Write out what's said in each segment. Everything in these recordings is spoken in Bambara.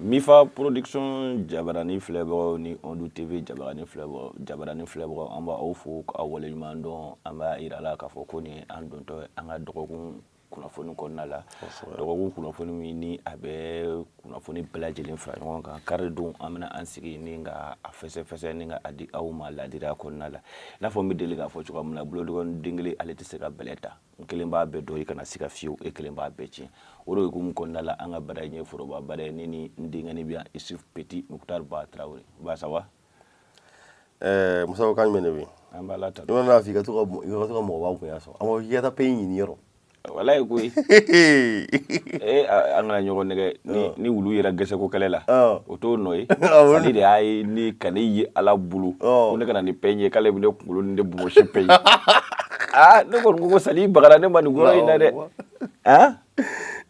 Mifa Production jabarani filɛbagaw ni Ondu TV jabarani filɛbagaw, jabarani filɛbagaw, an b'aw fo k'aw waleɲuman dɔn. An b'a yira la k'a fɔ ko nin ye an dontɔ ye an ka dɔgɔkun kunnafoni kɔnɔna la. Dɔgɔkun kunnafoni min ni a bɛ kunnafoni bɛɛ lajɛlen fara ɲɔgɔn kan, kari don an bɛna an sigi ni ka a fɛsɛfɛsɛ ni ka a di aw ma ladiriya kɔnɔna la. I n'a fɔ n bɛ deli k'a fɔ cogoya min na, bolodengɔnin den kelen ale tɛ se ka bɛlɛ ta. N kelen b'a bɛɛ dɔn, i kana siga fiyewu, e kelen b'a bɛɛ tiɲɛ. O de hukumu kɔnɔna la, an ka baara in ye foroba baara ye. Ne ni n denkɛnin bɛ yan, Isuf Petit Mukutari Ba Tarawele. Ba, ça va? Ɛɛ Musa, kan jumɛn de bɛ yen? An b'a la ta. I mana fɔ i ka to ka mɔgɔba bonya sɔn, a ma fɔ k'i ka taa pain ɲini yɔrɔ. Walayi koyi, ee, an kana ɲɔgɔn nɛgɛ. Ni wulu yɛrɛ gɛsɛko kɛlɛ la, o t'o nɔ ye. Sali de y'a ye ni ka ne ye Ala bolo ko ne kana ni pain ye, k'ale bɛ ne kunkolo ni ne bonbonsi pain. Aa, ne kɔni ko Sali bagara ne ma nin yɔrɔ in na dɛ. Han,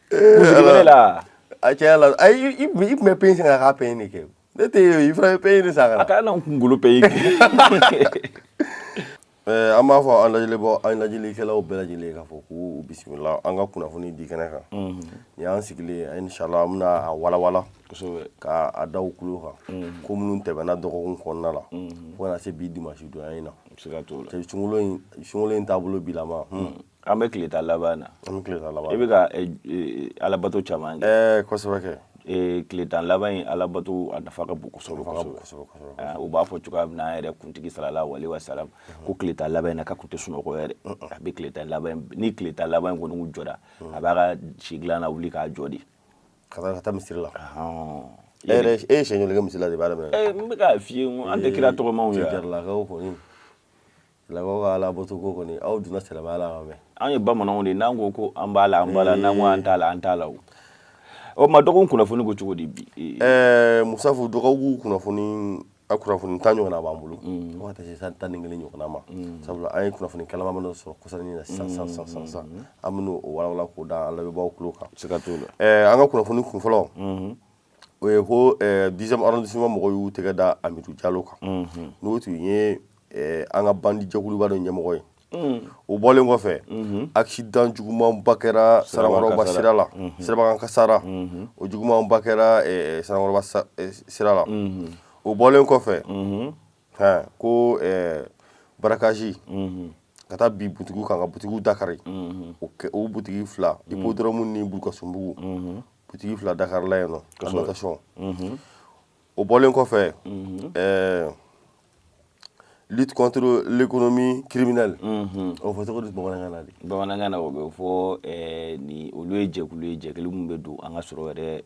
kunsigi bɛ ne la. A tiɲɛ la, ayi, i tun bɛ pain san ka k'a pain de kɛ. Ne tɛ yen, i fana bɛ pain de san ka na. A kana na n kunkolo pain. An b'a fɔ an lajɛlibɔ, an lajɛlikɛlaw bɛɛ lajɛlen k'a fɔ k'u bisimila an ka kunnafoni di kɛnɛ kan. Nin y'an sigilen, inshallah an bɛna a walawala ka a da u tulo kan, ko minnu tɛmɛna dɔgɔkun kɔnɔna la fo ka na se bi dimanche donya in na. Siga t'o la. Sunkalo in taabolo bilama. An bɛ tile 10 laban na. An bɛ tile 10 laban. I bɛ ka alabato caman kɛ. Ɛɛ, kosɛbɛ kɛ. Tile 10 laban in alabato, a nafa ka bon kosɛbɛ kosɛbɛ. U b'a fɔ cogoya min na, an yɛrɛ kuntigi salala wale wa salam ko tile 10 laban in na, k'a kun tɛ sunɔgɔ yɛrɛ. A bɛ tile 10 laban in, ni tile 10 laban in kɔni jɔra, a b'a ka si dilan na wuli k'a jɔ de. Ka taa misiri la. E yɛrɛ, e ye siɲɛ joli kɛ misiri la de b'a daminɛ? N bɛ k'a f'i ye, an tɛ kira tɔgɔmaw ye. Jaralakaw kɔni, Lakaw ka alabato ko kɔni, aw donna silamɛya la ka mɛn. An ye bamananw de ye. N'an ko ko an b'a la, an b'a la. N'an ko an t'a la, an t'a la. O o ma dɔgɔkun kunnafoni ko cogo di bi? Ɛɛ Musafu, dɔgɔkun kunnafoni, a kunnafoni 10 ɲɔgɔnna b'an bolo, fo ka taa se san 11 ɲɔgɔnna ma, sabula an ye kunnafoni kalaman dɔ sɔrɔ kɔsani na sisan sisan sisan sisan, an bɛn'o walawala k'o da an lamɛnbaaw tulo kan. Siga t'o la. An ka kunnafoni kun fɔlɔ, o ye ko 10e arrondissement mɔgɔw y'u tɛgɛ da Amidu Jalo kan, n'o tun ye an ka bandi jɛkuluba dɔ ɲɛmɔgɔ ye. O bɔlen kɔfɛ, accident jugumanba kɛra Sanankɔrɔba sira la, sirabakan kasara o jugumanba kɛra Sanankɔrɔba sira la. O bɔlen kɔfɛ, ko braquage ka taa bi butigiw kan, ka butigiw dakari. O butigi fila, Hippodrome ni Bulukasunbugu, butigi fila dakarila yen nɔ, alimentation. O bɔlen kɔfɛ, lutte contre l'économie criminelle, o fɔ cogo di bamanankan na de? Bamanankan na, o bɛ fɔ ni olu ye jɛkulu ye, jɛkulu min bɛ don an ka sɔrɔ yɛrɛ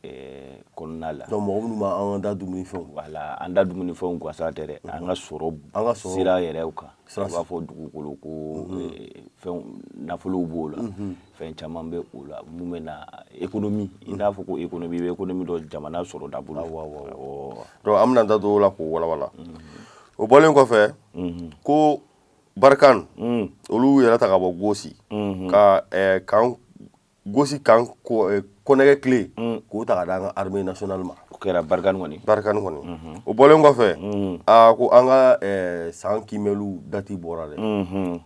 kɔnɔna la. Donc mɔgɔ minnu b'an da dumunifɛnw. Voilà, an da dumunifɛnw gansan tɛ dɛ, an ka sɔrɔ, an ka sɔrɔ sira yɛrɛ kan. U b'a fɔ dugukolo ko fɛn, nafolow b'o la, fɛn caman bɛ o la mun bɛ na économie, i n'a fɔ ko économie bɛ économie dɔ jamana sɔrɔ da bolo. Donc an bɛna da don o la k'o walawala. O bɔlen kɔfɛ, ko Barkhane olu yɛrɛ ta ka bɔ Gosi ka kan Gosi kan kɔnɛgɛ tile k'o ta ka da an ka armée nationale ma. O kɛra Barkhane kɔni. Barkhane kɔni. O bɔlen kɔfɛ, aa, ko an ka san kiimɛliw date bɔra dɛ.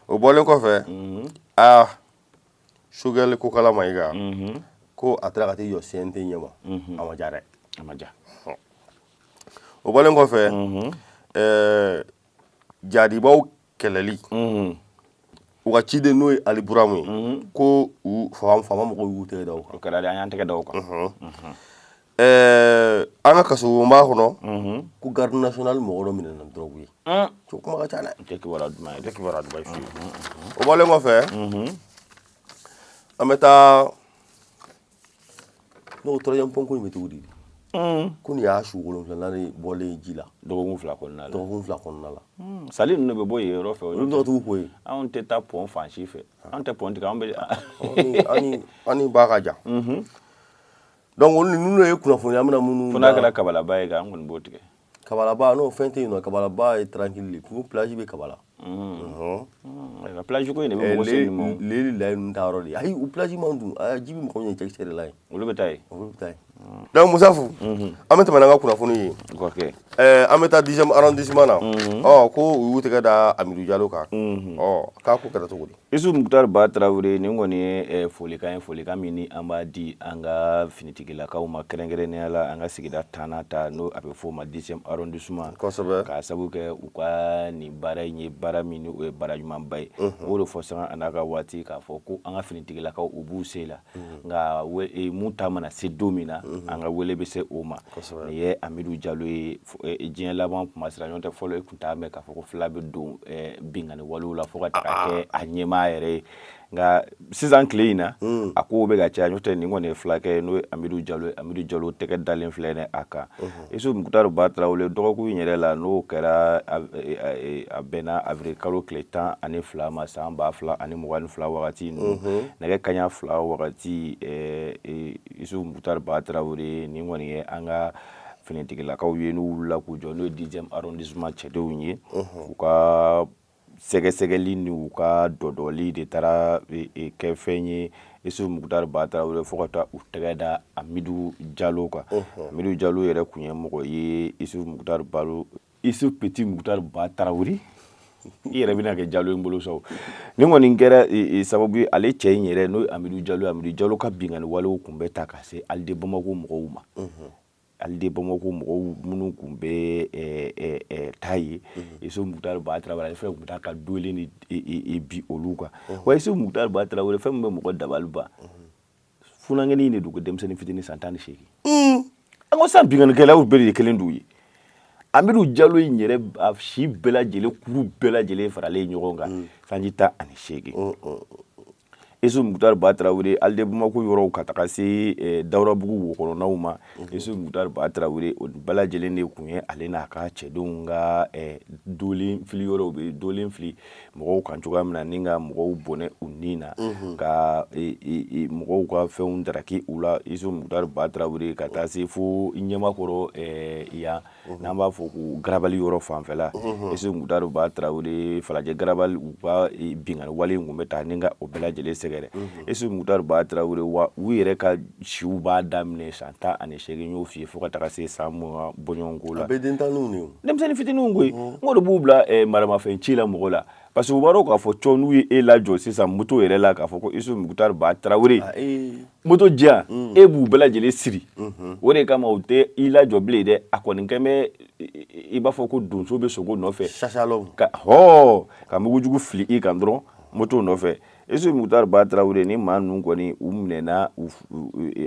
O bɔlen kɔfɛ, aa, Choguel Kokalla Maïga, ko a taara ka t'i jɔ CNT ɲɛma, a ma ja dɛ. A ma ja. O bɔlen kɔfɛ, jadibaw kɛlɛli, u ka ciden n'o ye Ali Buramu ye, ko u faama mɔgɔw y'u tɛgɛ da o kan. O kɛra dɛ, an y'an tɛgɛ da o kan. An ka kasobonba kɔnɔ, ko garde nationale mɔgɔ dɔ minɛna drogue ye. O kuma ka ca dɛ. O tɛ kibaruya duman ye. O tɛ kibaruya duman ye fiyewu. O bɔlen kɔfɛ, an bɛ taa n'o troisième pont ko in bɛ cogo di? Ko nin y'a su 7nan de bɔlen ji la. Dɔgɔkun 2 kɔnɔna la. Dɔgɔkun 2 kɔnɔna la. Sali ninnu bɛ bɔ yen yɔrɔ fɛ. Olu bɛ to ka t'u ko yen. Anw tɛ taa pont fan si fɛ, anw tɛ pont tigɛ, anw bɛ. An ni ba ka jan. Donc olu ninnu ye kunnafoni an bɛna minnu. Fo n'a kɛra kabalaba ye, an kɔni b'o tigɛ. Kabalaba n'o fɛn tɛ yen nɔ, kabalaba ye tranquille de, ko plage bɛ Kabala. Plage ko in de bɛ mɔgɔ se nin ma. Leli layi ninnu ta yɔrɔ de ye. Ayi, o plage man dun, ji bɛ mɔgɔ minɛ cɛkisɛ de la yen. Olu bɛ taa yen. Olu bɛ taa yen. Donc Musafu, an bɛ tɛmɛ n'an ka kunnafoni ye. An bɛ taa 10e arrondissement na. Ɔ ko u y'u tɛgɛ da Amidu Jalo kan. Ɔ k'a ko kɛra cogo di? Isu Mukutari Ba Tarawele, nin kɔni ye folikan ye, folikan min ni an b'a di an ka finitigilakaw ma, kɛrɛnkɛrɛnnenya la an ka sigida tannan ta, n'o a bɛ f'o ma 10e arrondissement. K'a sabu kɛ u ka nin baara in ye baara min ni o ye baara ɲumanba ye. O de fɔ sanga a n'a ka waati k'a fɔ ko an ka finitigilakaw, u b'u se la, nka mun ta mana se don min na, an ka wele bɛ se o ma. Nin ye Amidu Jalo ye. Diɲɛ laban kuma sera ɲɔgɔn tɛ. Fɔlɔ, e tun t'a mɛn k'a fɔ ko fila bɛ don binkanni walew la fo ka taga kɛ a ɲɛmaa yɛrɛ ye. Nka sisan tile in na, a kow bɛ ka caya. N'o tɛ, nin kɔni ye fulakɛ ye, n'o ye Amidu Jalo ye. Amidu Jalo tɛgɛ dalen filɛ nin a kan. Isu Mukutari Ba Tarawele, dɔgɔkun in yɛrɛ la, n'o kɛra a bɛnna avril kalo tile 12 ma, san 2022 wagati ninnu, nɛgɛ kaɲa 2 wagati, Isu Mukutari Ba Tarawele, nin kɔni ye an ka finitigilakaw ye n'u wulila k'u jɔ, n'o ye 10e arrondissement cɛdenw ye. U ka sɛgɛsɛgɛli ni u ka dɔdɔli de taara kɛ fɛn ye, Isu Mukutari Ba Tarawele, fo ka taa u tɛgɛ da Amidu Jalo kan. Amidu Jalo yɛrɛ tun ye mɔgɔ ye, Isu Mukutari Balo, Isu Petit Mukutari Ba Tarawele, i yɛrɛ bɛna kɛ Jalo in bolo sa. Nin kɔni kɛra sababu ye, ale cɛ in yɛrɛ, n'o ye Amidu Jalo ye, Amidu Jalo ka binkanni walew tun bɛ ta ka se Halles de Bamako mɔgɔw ma. Halles de Bamako mɔgɔw minnu tun bɛ taa yen, Isu Mukutari Ba Tarawele, ale fɛnɛ tun bɛ taa ka dolen ni bi olu kan. Wa Isu Mukutari Ba Tarawele, fɛn min bɛ mɔgɔ dabali ban, funankɛnin de don ko denmisɛnnin fitinin, san 18. An ko sisan binkannikɛlaw bɛɛ de kelen d'u ye. Amidu Jalo in yɛrɛ, a si bɛɛ lajɛlen, kuru bɛɛ lajɛlen faralen ɲɔgɔn kan, sanji 18. Isu Mukutari Ba Tarawele, Halles de Bamako yɔrɔw ka taga se Dawurabugu wo kɔnɔnaw ma, Isu Mukutari Ba Tarawele, o bɛɛ lajɛlen de tun ye ale n'a ka cɛdenw ka dolen fili yɔrɔw, bɛ dolen fili mɔgɔw kan cogoya min na, ni ka mɔgɔw bɔnɛ u ni na, ka mɔgɔw ka fɛnw daraki u la. Isu Mukutari Ba Tarawele, ka taa se fo Ɲamakɔrɔ yan, n'an b'a fɔ ko garabali yɔrɔ fanfɛla, Isu Mukutari Ba Tarawele, Falajɛ garabali, u ka binkanni wale in tun bɛ taa ni ka o bɛɛ lajɛlen sɛgɛrɛ. Isu Mukutari Ba Tarawele, wa u yɛrɛ ka siw b'a daminɛ san 18, y'o f'i ye, fo ka taga se san 20 bɔɲɔgɔnko la. A bɛ den tanninw de ye. Denmisɛnnin fitininw koyi. N ko de b'u bila maramafɛn ci la mɔgɔ la, parce que u b'a dɔn k'a fɔ cɔ n'u ye e lajɔ sisan moto yɛrɛ la, k'a fɔ ko Isu Mukutari Ba Tarawele, moto diyan, e b'u bɛɛ lajɛlen siri. O de kama u tɛ i lajɔ bilen dɛ. A kɔni kɛn bɛ i b'a fɔ ko donso bɛ sogo nɔfɛ ka hɔ ka mugujugu fili i kan dɔrɔn moto nɔfɛ. Isu Mukutari Ba Tarawele, ni maa ninnu kɔni, u minɛna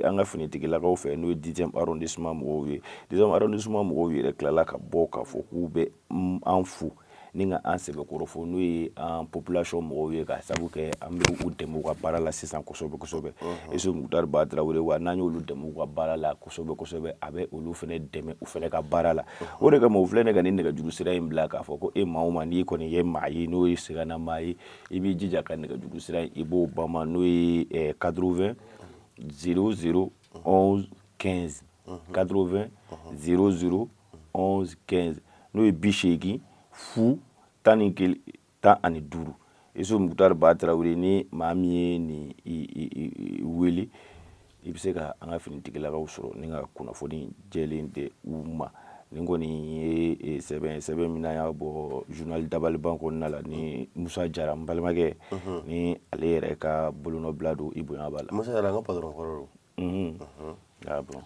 an ka finitigilakaw fɛ, n'o ye 10e arrondissement mɔgɔw ye. 10e arrondissement mɔgɔw yɛrɛ tilala ka bɔ k'a fɔ k'u bɛ an fo ni ka an sɛbɛkɔrɔ fo, n'o ye an population mɔgɔw ye, ka sabu kɛ an bɛ u dɛmɛ u ka baara la sisan kosɛbɛ kosɛbɛ. Isu Mukutari Ba Tarawele, wa n'an y'olu dɛmɛ u ka baara la kosɛbɛ kosɛbɛ, a bɛ olu fana dɛmɛ u fana ka baara la. O de kama u filɛ ne ka nin nɛgɛjuru sira in bila, k'a fɔ ko e maa o maa, n'i kɔni ye maa ye n'o ye sigana maa ye, i b'i jija ka nɛgɛjuru sira in, i b'o bama, n'o ye 80 00 11 15, 80 00 11 15, n'o ye 80 0 11 15. Isu Mukutari Ba Tarawele, ni maa min ye nin wele, i bɛ se ka an ka finitigilakaw sɔrɔ ni ka kunnafoni jɛlen di u ma. Nin kɔni ye sɛbɛn, sɛbɛn min n'an y'a bɔ journal Dabaliban kɔnɔna la, ni Musa Jara, n balimakɛ, ni ale yɛrɛ ka bolonɔbila don, i bonya b'a la. Musa Jara, an ka patron kɔrɔ don.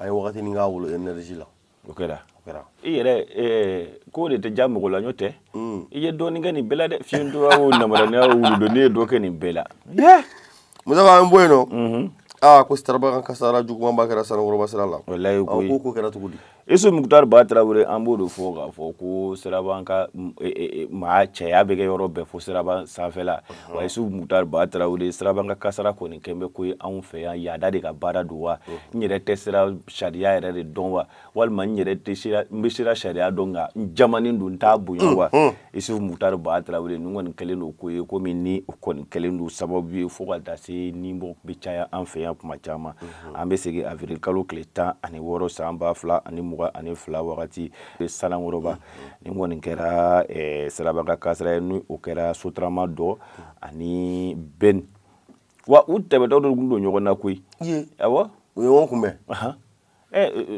A ye wagatinin k'a bolo énergie la. O kɛra. O kɛra. I yɛrɛ ko de tɛ diya mɔgɔ la, n'o tɛ i ye dɔɔnin kɛ nin bɛɛ la dɛ. Fiɲɛtura o namaraniya o wuludennin ye dɔ kɛ nin bɛɛ la. Musa, an bɔ yen nɔ. Aa, ko sirabakan kasara jugumanba kɛra Sanankɔrɔba sira la. Walayi koyi. Ko kɛra cogo di? Isu Mukutari Ba Tarawele, an b'o de fɔ k'a fɔ ko siraban ka maa cɛya bɛ kɛ yɔrɔ bɛɛ fo siraban sanfɛla. Wa Isu Mukutari Ba Tarawele, siraban ka kasara kɔni kɛn bɛ ko ye anw fɛ yan. Yaada de ka baara don wa? N yɛrɛ tɛ sira sariya yɛrɛ de dɔn wa? Walima n yɛrɛ tɛ sira, n bɛ sira sariya dɔn nka n jamanen don, n t'a bonya wa? Isu Mukutari Ba Tarawele, nin kɔni kɛlen don ko ye, komi ni o kɔni kɛlen don sababu ye fo ka taa se nibɔ bɛ caya an fɛ yan kuma caman. An bɛ segin avril kalo tile 16 san 2022 wagati, Sanankɔrɔba. Nin kɔni kɛra sirabakan kasara ye, ni o kɛra Sotrama dɔ ani bɛn wa u tɛmɛtɔ dɔ tun don ɲɔgɔn na koyi. Awɔ. U ye ɲɔgɔn kunbɛn.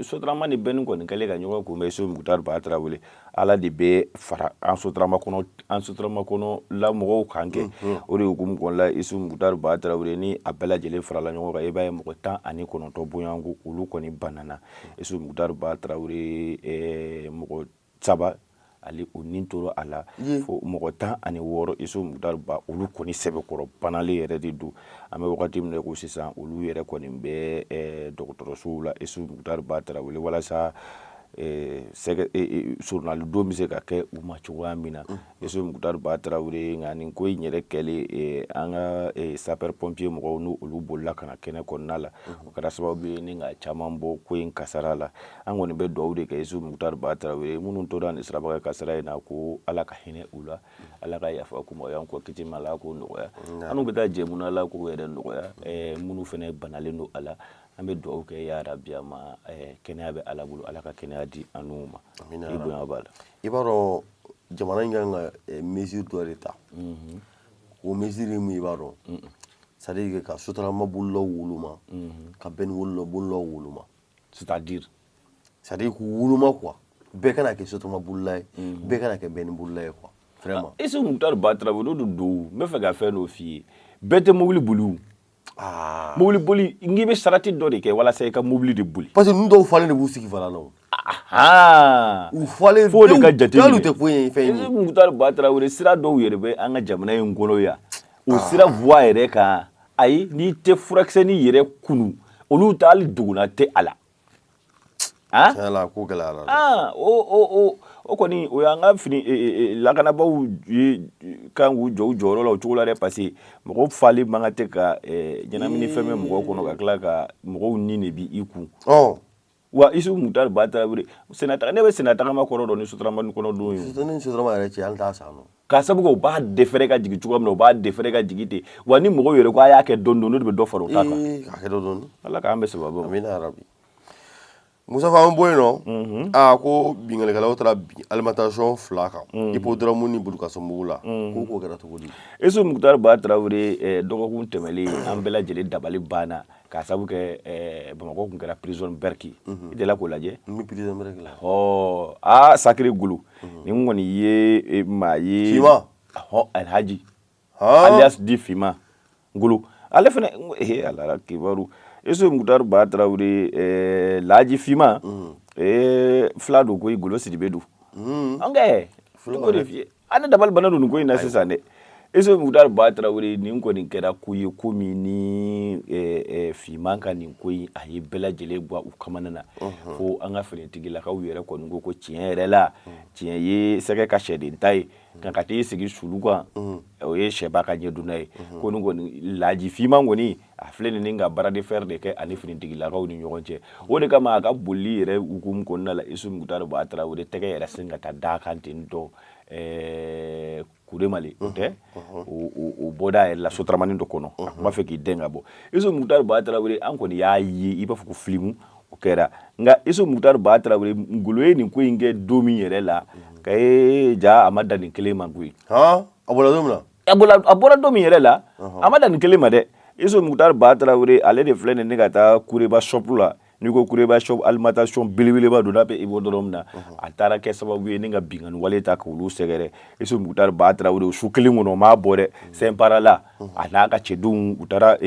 Sotarama ni bɛni kɔni kɛlen ka ɲɔgɔn kunbɛn, Isufu Mukutari Ba Tarawele, Ala de bɛ fara an sotarama kɔnɔ, an sotarama kɔnɔ la mɔgɔw kan kɛ. O de hukumu kɔnɔna la, Isufu Mukutari Ba Tarawele, ni a bɛɛ lajɛlen farala ɲɔgɔn kan, i b'a ye mɔgɔ 19 bonyanko, olu kɔni banana. Isufu Mukutari Ba Tarawele, mɔgɔ saba ale o ni tora a la, fo mɔgɔ 16, Isufu Mukutari Ba, olu kɔni sɛbɛkɔrɔ banalen yɛrɛ de don. An bɛ wagati min na ko sisan, olu yɛrɛ kɔni bɛ dɔgɔtɔrɔsow la, Isufu Mukutari Ba Tarawele, walasa sɔrɔnali don bɛ se ka kɛ u ma cogoya min na, Isufu Mukutari Ba Tarawele. Nka nin ko in yɛrɛ kɛlen, an ka sapeur pompier mɔgɔw, n'u olu bolila ka na kɛnɛ kɔnɔna la, o kɛra sababu ye ni ka caman bɔ ko in kasara la. An kɔni bɛ dugawu de kɛ, Isufu Mukutari Ba Tarawele, minnu tora nin siraba kasara in na, ko Ala ka hinɛ u la, Ala ka yafa k'u ma, y'an kɔ kiti ma, Ala k'o nɔgɔya. An bɛ taa jɛ minnu, Ala k'o yɛrɛ nɔgɔya. Minnu fana banalen don a la, an bɛ dugawu kɛ, yarabi ma, kɛnɛya bɛ Ala bolo, Ala ka kɛnɛya di an n'u ma. I bonya b'a la. I b'a dɔn, jamana in kan ka mesure dɔ de ta. O mesure min, i b'a dɔn, c'est à dire ka sotarama bolilaw woloma, ka bɛn bolilaw woloma. C'est à dire? C'est à dire k'u woloma quoi. Bɛɛ kana kɛ sotarama bolila ye, bɛɛ kana kɛ bɛn bolila ye quoi, vraiment. Isufu Mukutari Ba Tarawele, o de don. N bɛ fɛ ka fɛn dɔ f'i ye: bɛɛ tɛ mobili boli o. Mobili boli, n k'i bɛ sarati dɔ de kɛ walasa i ka mobili de boli. Parce que ninnu dɔw falen de b'u sigi volant na o. U falen. F'o de ka jate. Hali u tɛ foyi ye fɛn ye. Isufu Mukutari Ba Tarawele, sira dɔw yɛrɛ bɛ an ka jamana in kɔnɔ yan, o sira voie yɛrɛ kan, ayi, n'i tɛ furakisɛnin yɛrɛ kunu, olu ta hali duguna tɛ a la. Tiɲɛ la, ko gɛlɛyara dɛ. O kɔni, o y'an ka fini lakanabaaw ye kan k'u jɔ u jɔyɔrɔ la o cogo la dɛ, parce que mɔgɔw falen man kan tɛ ka ɲɛnamini fɛn bɛ mɔgɔw kɔnɔ, ka tila ka mɔgɔw ni de bi i kun. Wa Isufu Mukutari Ba Tarawele, sennataga, ne bɛ sennatagama kɔrɔ dɔn ni sotarama kɔnɔ don ye. Ni sotarama yɛrɛ cɛ, hali t'a san nɔ. K'a sababu kɛ u b'a déféré ka jigin cogoya min na, u b'a déféré ka jigin ten. Wa ni mɔgɔw yɛrɛ ko a y'a kɛ dɔɔni dɔɔni, o de bɛ dɔ fara u ta kan. K'a kɛ dɔɔni dɔɔni. Ala k'an bɛn sababu ma. Amina yarabi. Musafa, an bɔ yen nɔ. Aa, ko binkannikɛlaw taara bin alimentation fila kan, hippodrome ni Bulukasunbugu la. Ko kɛra cogo di? Isufu Mukutari Ba Tarawele, dɔgɔkun tɛmɛlen, an bɛɛ lajɛlen dabali banna k'a sababu kɛ Bamakɔ tun kɛra prison break. I delila k'o lajɛ? N bɛ prison break la. Ɔ, aa, sacré golo, nin kɔni ye maa ye. Finman. Ɔhɔ, Alhaji alias di Finman Ngolo, ale fana he Ala kibaru. Isufu Mukutari Ba Tarawele, Laji Finman, fila don koyi, Golo Sidibe don. An kɛ o de f'i ye, an ne dabali banna don nin ko in na sisan dɛ. Isufu Mukutari Ba Tarawele, nin kɔni kɛra ko ye, ko min ni Finman ka nin ko in, a ye bɛɛ lajɛlen bɔ u kamana na, fo an ka finitigilakaw yɛrɛ kɔni ko ko tiɲɛ yɛrɛ la, tiɲɛ ye sɛgɛ ka sɛden ta ye, nka ka t'i sigi sulu kan, o ye sɛba ka ɲɛdonna ye. Ko nin kɔni, Laji Finman kɔni, a filɛ nin ni ka bras de fer de kɛ ani finitigilakaw ni ɲɔgɔn cɛ. O de kama, a ka bolili yɛrɛ hukumu kɔnɔna la, Isufu Mukutari Ba Tarawele tɛgɛ yɛrɛ sen ka taa da kan ten tɔ Kuremale, o tɛ o bɔda yɛrɛ la, sotaramani dɔ kɔnɔ, a tun b'a fɛ k'i den ka bɔ. Isufu Mukutari Ba Tarawele, an kɔni y'a ye i b'a fɔ ko filimu o kɛra. Nka Isufu Mukutari Ba Tarawele, Ngolo ye nin ko in kɛ don min yɛrɛ la, ka ye ja, a ma dan nin kelen ma koyi. A bɔra don min na. A bɔra don min yɛrɛ la, a ma dan nin kelen ma dɛ. Isufu Mukutari Ba Tarawele, ale de filɛ nin ne ka taa Kureba shop la. N'i ko Kureba shop, alimentation belebeleba don, n'a bɛ hippodrome na, a taara kɛ sababu ye ni ka binkanni wale ta k'olu sɛgɛrɛ. Isufu Mukutari Ba Tarawele, o su kelen kɔnɔ, o m'a bɔ dɛ, Sɛnpara la, a n'a ka cɛdenw, u taara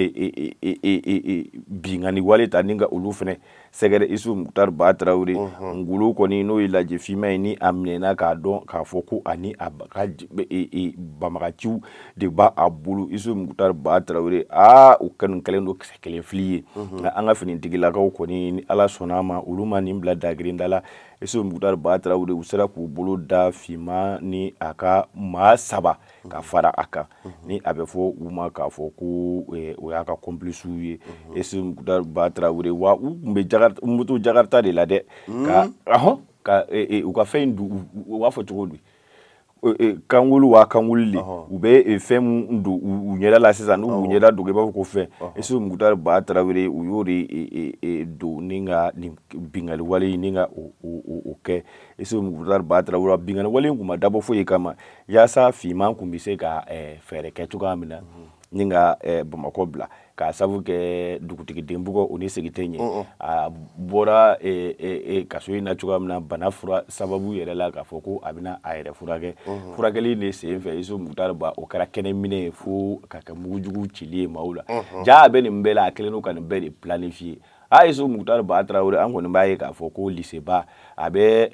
binkanni wale ta ni ka olu fɛnɛ sɛgɛrɛ. Isufu Mukutari Ba Tarawele, Ngolo kɔni, n'o ye Laji Finman ye, ni a minɛna k'a dɔn k'a fɔ ko ani a ka banbagaciw de b'a a bolo. Isufu Mukutari Ba Tarawele, aa, o kɛlen kɛlen don kisɛ kelen fili ye. Nka an ka finitigilakaw kɔni, ni Ala sɔnna a ma, olu ma nin bila dagirinda la. Isufu Mukutari Ba Tarawele, u sera k'u bolo da Finman ni a ka maa saba ka fara a kan, ni a bɛ fɔ u ma k'a fɔ ko o y'a ka complice ye. Isufu Mukutari Ba Tarawele, wa u tun bɛ moto Jakarta de la dɛ, ka ahɔn ka u ka fɛn in don, u b'a fɔ cogo di, cagoule wa cagoule de, u bɛ fɛn mun don u ɲɛda la sisan, n'u b'u ɲɛda dogo, i b'a fɔ ko fɛn. Isufu Mukutari Ba Tarawele, u y'o de don ni ka nin binkanni wale in ni ka o kɛ. Isufu Mukutari Ba Tarawele, binkanni wale in kun ma dabɔ foyi kama, yaasa Finman kun bɛ se ka fɛɛrɛ kɛ cogoya min na ni ka Bamakɔ bila. K'a sabu kɛ dugutigi denbugɔ o ni segi tɛ ɲɛ. A bɔra kaso in na cogoya min na, bana fura sababu yɛrɛ la, k'a fɔ ko a bɛna a yɛrɛ furakɛ, furakɛli de sen fɛ, Isu Mukutari Ba, o kɛra kɛnɛ minɛ ye fo ka kɛ mugujugu cili ye maaw la. Ja a bɛ nin bɛɛ la, a kɛlen don ka nin bɛɛ de planifier. A Isu Mukutari Ba Tarawele, an kɔni b'a ye k'a fɔ ko liseba a bɛ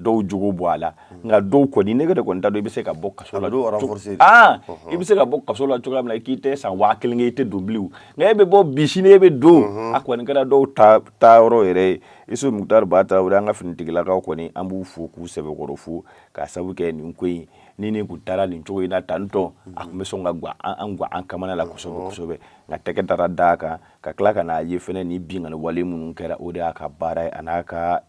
dɔw jogo bɔ a la, nka dɔw kɔni, ne yɛrɛ kɔni t'a dɔn i bɛ se ka bɔ kaso la, i bɛ se ka bɔ kaso la cogoya min na k'i tɛ san 1000 kɛ i tɛ don bilen, nka e bɛ bɔ bi, sini e bɛ don. A kɔni kɛra dɔw ta taayɔrɔ yɛrɛ ye. Isu Mukutari Ba Tarawele, an ka finitigilakaw kɔni, an b'u fo k'u sɛbɛkɔrɔ fo, k'a sabu kɛ nin ko in ni nin kun taara nin cogo in na tantɔ, a tun bɛ sɔn ka gwan an gwan an kamana la kosɛbɛ kosɛbɛ. Nka tɛgɛ taara d'a kan, ka tila ka n'a ye fɛnɛ ni binkanni wale minnu kɛra, o de y'a ka baara ye, a n'a ka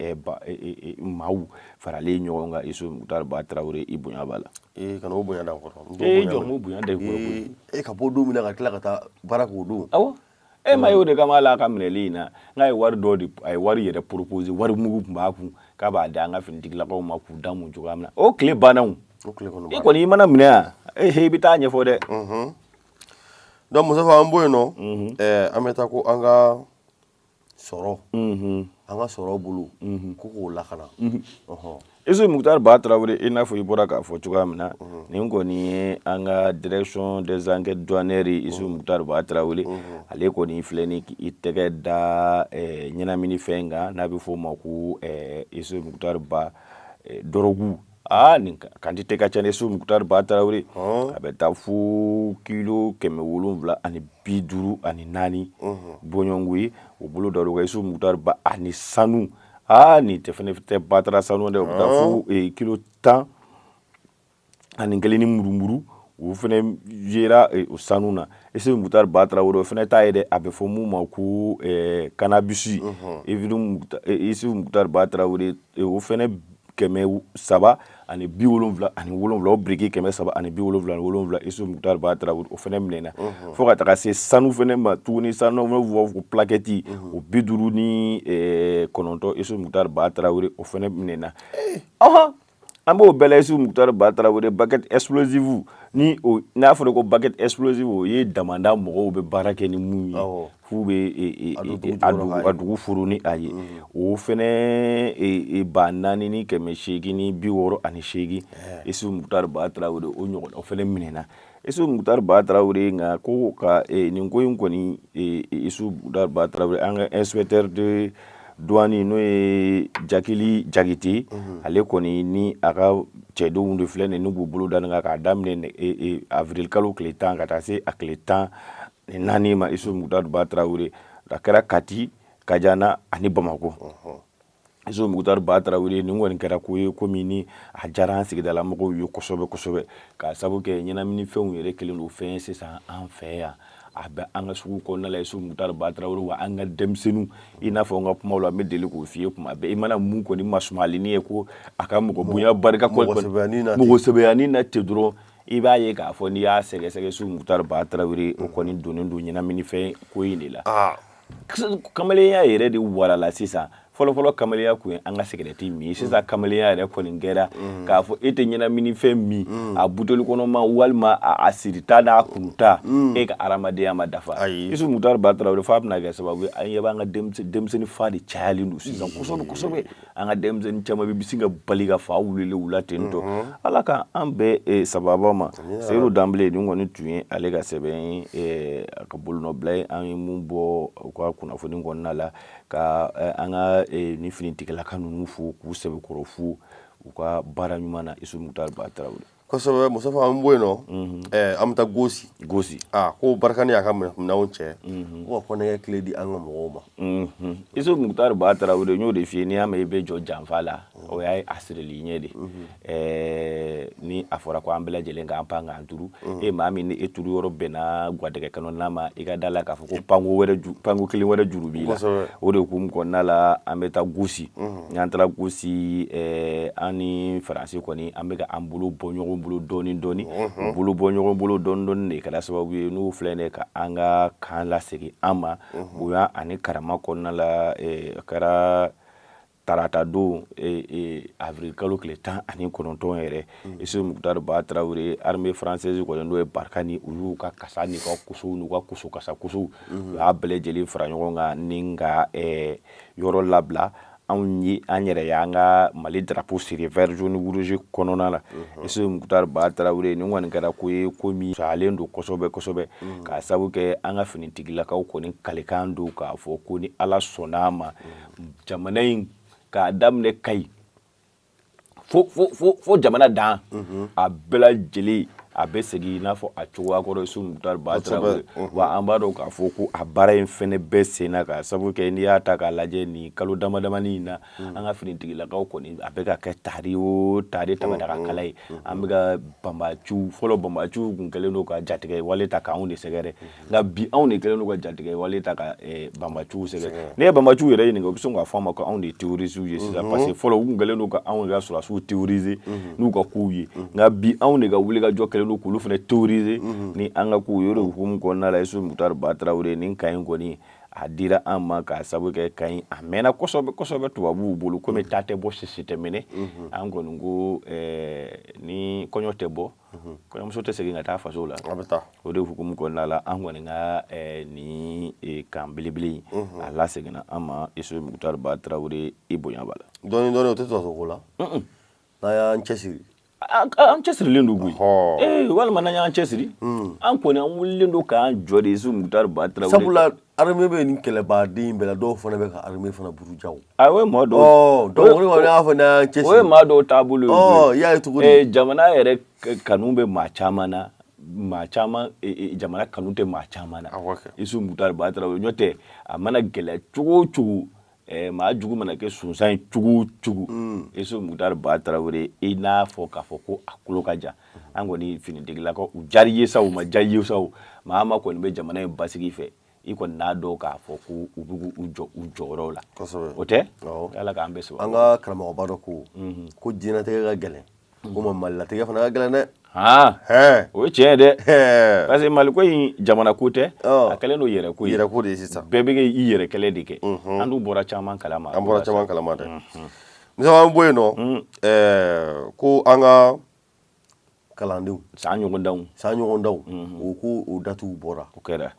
maaw faralen ɲɔgɔn kan. Isu Mukutari Ba Tarawele, i bonya b'a la. Ee, kana o bonya da n kɔrɔ. Ee, jɔ, n ko bonya da i kɔrɔ koyi. E ka bɔ don min na ka tila ka taa baara k'o don. Awɔ, e ma ye, o de kama ala ka minɛli in na, n'a ye wari dɔ de, a ye wari yɛrɛ proposer, wari mugu tun b'a kun k'a b'a di an ka finitigilakaw ma k'u da mun cogoya min na. O tile banna o. O tile kɔni. I kɔni, i mana minɛ yan, e i bɛ taa ɲɛfɔ dɛ. Donc Mustafa, an bɔ yen nɔ, an bɛ taa ko an ka sɔrɔ, an ka sɔrɔ bolo ko k'o lakana. Isu Mukutari Ba Tarawele, i n'a fɔ i bɔra k'a fɔ cogoya min na, nin kɔni ye an ka Direction des enquêtes douanières, Isu Mukutari Ba Tarawele, ale kɔni filɛ ni i tɛgɛ da ɲɛnaminifɛn kan n'a bɛ f'o ma ko Isu Mukutari Ba dɔrɔgu. Aa, nin quantité ka ca. Isu Mukutari Ba Tarawele, a bɛ taa fo kilo 754 bɔɲɔgɔnko ye o bolo da kan. Isu Mukutari Ba, ani sanu, aa, nin tɛ fɛnɛ tɛ batara sanu dɛ, o bɛ taa fo kilo 11 ni murumuru, o fɛnɛ yera o sanu na. Isu Mukutari Ba Tarawele, o fɛnɛ ta ye dɛ, a bɛ fɔ mun ma ko cannabis. Isu Mukutari Ba Tarawele, o fɛnɛ 377, o biriki 377, Isu Mukutari Ba Tarawele, o fɛnɛ minɛna. Fo ka taga se sanu fɛnɛ ma tuguni, sanu b'a fɔ ko plaquette, o 59, Isu Mukutari Ba Tarawele, o fɛnɛ minɛna. Ɔhɔn, an b'o bɛɛ la. Isu Mukutari Ba Tarawele, baguette explosive, ni o n'a fɔra ko baguette explosive, o ye damanda mɔgɔw bɛ baara kɛ ni mun ye, f'u bɛ a dugu furu ni a ye, o fɛnɛ 4868, Isu Mukutari Ba Tarawele, o ɲɔgɔn o fɛnɛ minɛna. Isu Mukutari Ba Tarawele, nka ko ka nin ko in kɔni, Isu Mukutari Ba Tarawele, an ka inspecteur de douane, n'o ye Jakili Jakite, ale kɔni ni a ka cɛdenw de filɛ nin ni k'u bolo da nin kan k'a daminɛ avril kalo tile 10 ka taa se a tile 14 ma. Isu Mukutari Ba Tarawele, a kɛra Kati, Kajana ani Bamakɔ. Isu Mukutari Ba Tarawele, nin kɔni kɛra ko ye, komi ni a diyara an sigidala mɔgɔw ye kosɛbɛ kosɛbɛ, k'a sabu kɛ ɲɛnaminifɛnw yɛrɛ kɛlen don fɛn ye sisan an fɛ yan, a bɛ an ka sugu kɔnɔna la. Isu Mukutari Ba Tarawele, wa an ka denmisɛnninw, i n'a fɔ n ka kumaw la, n bɛ deli k'o f'i ye kuma bɛɛ, i mana mun kɔni masumalen ye ko a ka mɔgɔ bonya barika mɔgɔ sɛbɛyani na ten dɔrɔn, i b'a ye k'a fɔ n'i y'a sɛgɛsɛgɛ, Isu Mukutari Ba Tarawele, o kɔni donnen don ɲɛnaminifɛn ko in de la. Kamalenya yɛrɛ de warala sisan. Fɔlɔfɔlɔ, kamalenya kun ye an ka sigɛrɛti min. Sisan kamalenya yɛrɛ kɔni kɛra k'a fɔ e tɛ ɲɛnaminifɛn min, a buteli kɔnɔma walima a sirita n'a kuruta, e ka adamadenya ma dafa. Isu Mukutari Ba Tarawele, f'a bɛna kɛ sababu ye, an ɲɛ b'an ka denmisɛnnin fa de cayalen don sisan kosɛbɛ kosɛbɛ. An ka denmisɛnnin caman bɛ sin ka bali ka fa wulili u la ten tɔ. Ala ka an bɛɛ sababa ma. Seyidu Danbele, nin kɔni tun ye ale ka sɛbɛn ye, a ka bolonɔbila ye, an ye mun bɔ u ka kunnafoni kɔnɔna la, ka an ka nin finitigilaka ninnu fo k'u sɛbɛkɔrɔ fo u ka baara ɲuman na. Isu Mukutari Ba Tarawele. Kosɛbɛ Mustafa, an bɔ yen nɔ, an bɛ taa Gosi. Gosi. Aa, ko Barkhane y'a ka minɛnw cɛ ko ka kɔnɛkɛ tile di an ka mɔgɔw ma. Isu Mukutari Ba Tarawele, n y'o de f'i ye, n'i y'a mɛn i bɛ jɔ janfa la, o y'a a sirili ɲɛ de. Ni a fɔra ko an bɛɛ lajɛlen k'an pan k'an turu, e maa min ni e turu yɔrɔ bɛnna gwadɛgɛ kɔnɔna ma, i ka da la k'a fɔ ko panko wɛrɛ ju, panko kelen wɛrɛ juru b'i la. O de hukumu kɔnɔna la, an bɛ taa Gosi. N'an taara Gosi, an ni Faransi kɔni, an bɛ ka an bolo bɔ ɲɔgɔn bolo dɔɔni dɔɔni. U bolo bɔ ɲɔgɔn bolo dɔɔni dɔɔni de kɛra sababu ye n'u filɛ nin ye ka an ka kan lasegin an ma bonya ani karama kɔnɔna la. A kɛra Tarata don, avril kalo tile 19 yɛrɛ, Isufu Mukutari Ba Tarawele, armée française kɔni, n'o ye Barkhane, u y'u ka kasa n'u ka kosow n'u ka koso kasa kosow, u y'a bɛɛ lajɛlen fara ɲɔgɔn kan ni ka yɔrɔ labila anw ye. An yɛrɛ y'an ka Mali drapeau siri vert jaune rouge kɔnɔna la. Isufu Mukutari Ba Tarawele, nin kɔni kɛra ko ye, ko min fisayalen don kosɛbɛ kosɛbɛ, k'a sabu kɛ an ka finitigilakaw kɔni kalikan don k'a fɔ ko ni Ala sɔnna a ma, jamana in k'a daminɛ Kayi fo fo fo fo jamana dan, a bɛɛ lajɛlen a bɛ segin i n'a fɔ a cogoya kɔrɔ. Isufu Mukutari Ba Tarawele, wa an b'a dɔn k'a fɔ ko a baara in fɛnɛ bɛ sen na, k'a sabu kɛ n'i y'a ta k'a lajɛ nin kalo dama damani in na, an ka finitigilakaw kɔni, a bɛ ka kɛ tari o tari tabadaga kala ye. An bɛ ka banbaciw fɔlɔ, banbaciw kun kɛlen don ka jatigɛ wale ta k'anw de sɛgɛrɛ, nka bi anw de kɛlen don ka jatigɛ wale ta ka banbaciw sɛgɛrɛ. N'i ye banbaciw yɛrɛ ɲininka, u bɛ sɔn k'a fɔ an ma ko anw de ye terroristes ye sisan, parce que fɔlɔ u kun kɛlen don ka anw ka sɔrɔdasiw terroriser n'u ka kow ye, nka bi anw de ka wulikajɔ kɛlen don k'olu fana terroriser ni an ka kow ye. O de hukumu kɔnɔna la, Isufu Mukutari Ba Tarawele, nin camp in kɔni a dira an ma, k'a sabu kɛ camp in a mɛnna kosɛbɛ kosɛbɛ tubabuw bolo. Komi ta tɛ bɔ, sisi tɛ minɛ, an kɔni ko ni kɔɲɔ tɛ bɔ, kɔɲɔmuso tɛ segin ka taa faso la. A bɛ taa. O de hukumu kɔnɔna la, an kɔni ka nin camp belebele in, a laseginna an ma. Isufu Mukutari Ba Tarawele, i bonya b'a la. Dɔɔni dɔɔni, o tɛ to ko la n'an y'an cɛsiri. An cɛsirilen don koyi. Ee, walima n'an y'an cɛsiri, an kɔni an wulilen don k'an jɔ de. Isufu Mukutari Ba Tarawele. Sabula armée bɛ nin kɛlɛbaden in bɛɛ la, dɔw fana bɛ ka armée fana buruja o. A o ye maa dɔw. Donc o de kɔni y'a fɔ n'an y'an cɛsiri. O ye maa dɔw taabolo ye. Ɔ, i y'a ye cogo di? Jamana yɛrɛ kanu bɛ maa caman na, maa caman jamana kanu tɛ maa caman na. Isufu Mukutari Ba Tarawele, n'o tɛ a mana gɛlɛya cogo o cogo, maa jugu mana kɛ sunsan ye cogo o cogo, Isufu Mukutari Ba Tarawele, i n'a fɔ k'a fɔ ko a tulo ka jan. An kɔni finitigilakaw, u diyara i ye sa, u ma diya i ye sa, o maa ma kɔni bɛ jamana in basigi fɛ, i kɔni n'a dɔn k'a fɔ ko u bɛ k'u jɔ u jɔyɔrɔw la. O tɛ Ala k'an bɛɛ sɔrɔ. An ka karamɔgɔba dɔ ko diɲɛlatigɛ ka gɛlɛn, ko ma Malilatigɛ fana ka gɛlɛn dɛ. Aa, o ye tiɲɛ ye dɛ, parce que Maliko in jamana ko tɛ, a kɛlen don yɛrɛ ko ye. Yɛrɛ ko de ye sisan. Bɛɛ bɛ i yɛrɛ kɛlɛ de kɛ. An dun bɔra caman kalama. An bɔra caman kalama dɛ. Musa, an bɔ yen nɔ, ko an ka kalandenw san ɲɔgɔndanw. San ɲɔgɔndanw, o ko o datuw bɔra. O kɛra.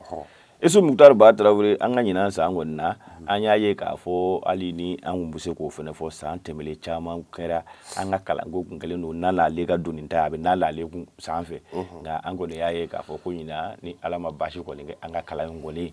Isufu Mukutari Ba Tarawele, an ka ɲinan san kɔni na, an y'a ye k'a fɔ hali ni an kun bɛ se k'o fana fɔ, san tɛmɛlen caman kɛra, an ka kalanko kun kɛlen don n'a n'ale ka doni ta, a bɛ n'a n'ale kun sanfɛ, nka an kɔni y'a ye k'a fɔ ko ɲinan, ni Ala ma baasi kɔni kɛ, an ka kalan in kɔni